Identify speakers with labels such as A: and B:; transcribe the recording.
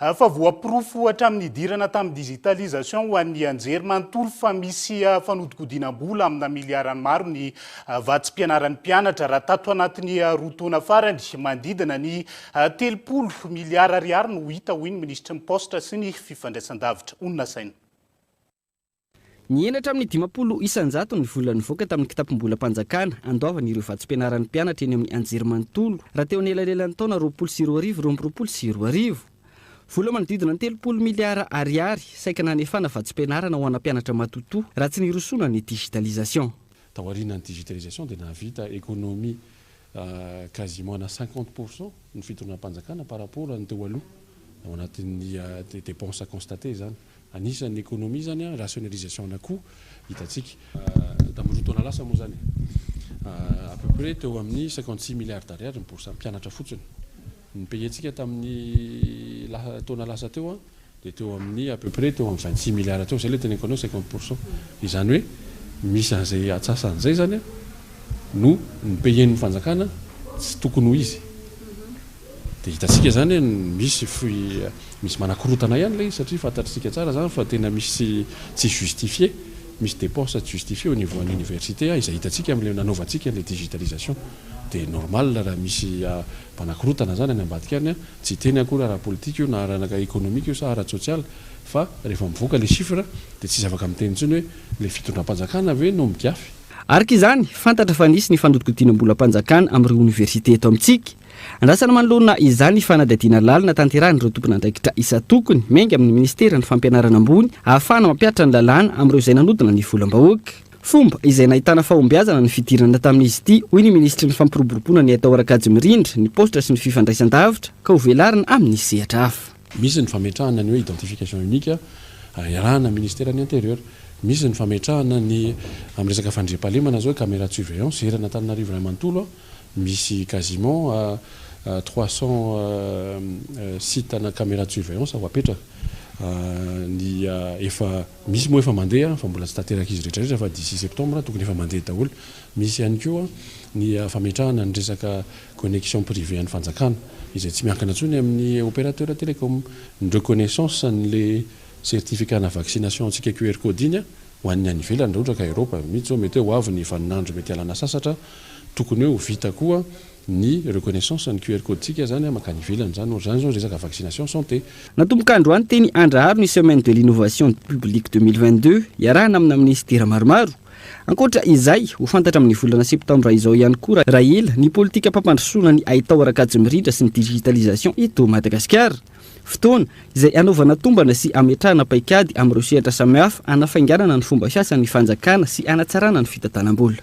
A: Fa voaporofo hatramin'ny nidirana tamin'ny digitalisation ho an'ny anjerimanontolo fa misy fanodikodinam-bola amina miliarany maro ny vatsim-pianaran'ny mpianatra raha tato anatin'ny 2 taona farany. Manodidina ny 30 miliara ariary no hita, hoy ny minisitry ny Paositra sy ny fifandraisan-davitra. Honina saina.
B: Nihena hatramin'ny 50% ny vola nivoaka tamin'ny kitapom-bolam-panjakana andoavana ireo vatsim-pianaran'ny mpianatra eny amin'ny anjerimanontolo raha teo anelanelan'ny taona 2020 2022. Vola manodidina ny 30 miliara ariary saika nanefana vatsim-pianarana ho ana mpianatra matotoa raha tsy nirosoana ny digitalisation.
C: Taorian'ny digitalisation dia nahavita économie quasiment ana 50% ny fitondram-panjakana par rapport ny teo aloha ao anatin'ny dépenses constatées izany. Anisan'ny économie zany a, rationalisation ana coût hitantsika. Tamin'ny 2 taona lasa moa zany à peu près teo amin'ny 56 milliards d'ariary ny bourse mpianatra fotsiny. Ny payentsika tamin'ny taona lasa teo a, dia teo amin'ny à peu près teo amin'ny 26 milliards teo, zay le teneniko anao 50%. Izany hoe misy an'izay atsasan'izay zany a no ny payen'ny fanjakana tsy tokony ho izy. Dia hitantsika zany hoe misy fruit, misy manakorotana ihany ilay izy satria fantatritsika tsara zany fa tena misy tsy justifié, misy dépense tsy justifié au niveau an'ny université izay hitantsika amin'ilay nanaovantsika an'ilay digitalisation. Dia normal raha misy mpanakorotana zany any ambadika any, tsy hiteny akory ara-politika io na ara-économique io sa ara-tsosialy fa rehefa mivoaka ilay chiffre dia tsisy afaka miteny intsony hoe ilay fitondram-panjakana ve no migafy.
B: Araka izany, fantatra fa nisy ny fanodikodinam-bolam-panjakana amin'ireo oniversite eto amintsika. Andrasana manoloana izany ny fanadihadiana lalina tanterahin'ireo tompon'andraikitra isan-tokony, miainga amin'ny minisiteran'ny Fampianarana ambony, ahafahana mampihatra ny lalàna amin'ireo izay nanodina ny volam-bahoaka. Fomba izay nahitana fahombiazana ny fidirana tamin'izy ity, hoy ny minisitry ny Fampiroboroboana ny haitao ara-kajy mirindra, ny paositra sy ny fifandraisan-davitra, ka hovelarina amin'ny sehatra hafa.
C: Misy ny fametrahana ny hoe identification unique iarahana amin'ny ministeran'ny Intérieur. Misy ny fametrahana ny amin'ny resaka fandriampahalemana izao hoe caméra de surveillance eran'Antananarivo iray manontolo. Misy quasiment 300 sites ana caméra de surveillance ho apetraka. Ny efa misy moa efa mandeha fa mbola tsy tanteraka izy rehetra rehetra fa d'ici septembre tokony efa mandeha daholo. Misy ihany koa ny fametrahana ny resaka connexion privée an'ny fanjakana izay tsy miankina intsony amin'ny opérateur télécom. Ny reconnaissance an'le certificat ana vaccination antsika QR code iny ho an'ny any ivelany raha ohatra ka Europe mihitsy zao mety hoe ho avy ny vaninandro mety hialana sasatra. Tokony hoe ho vita koa ny reconnaissance ny QR code tsika zany mankany ivelany zany ohatra zany zao resaka vaccination santé.
B: Natomboka androany teny Andraharo ny Semaine de l'innovation publique 2022 iarahana amina minisitera maromaro. Ankoatra izay, ho fantatra amin'ny volana septambra izao ihany koa raha ela ny politikam-pampandrosoana ny haitao ara-kajy mirindra sy ny digitalisation eto Madagasikara. Fotoana izay hanaovana tombana sy hametrahana paikady amin'ireo sehatra samihafa hanafainganana ny fomba fiasan'ny fanjakana sy hanatsarana ny fitantanam-bola.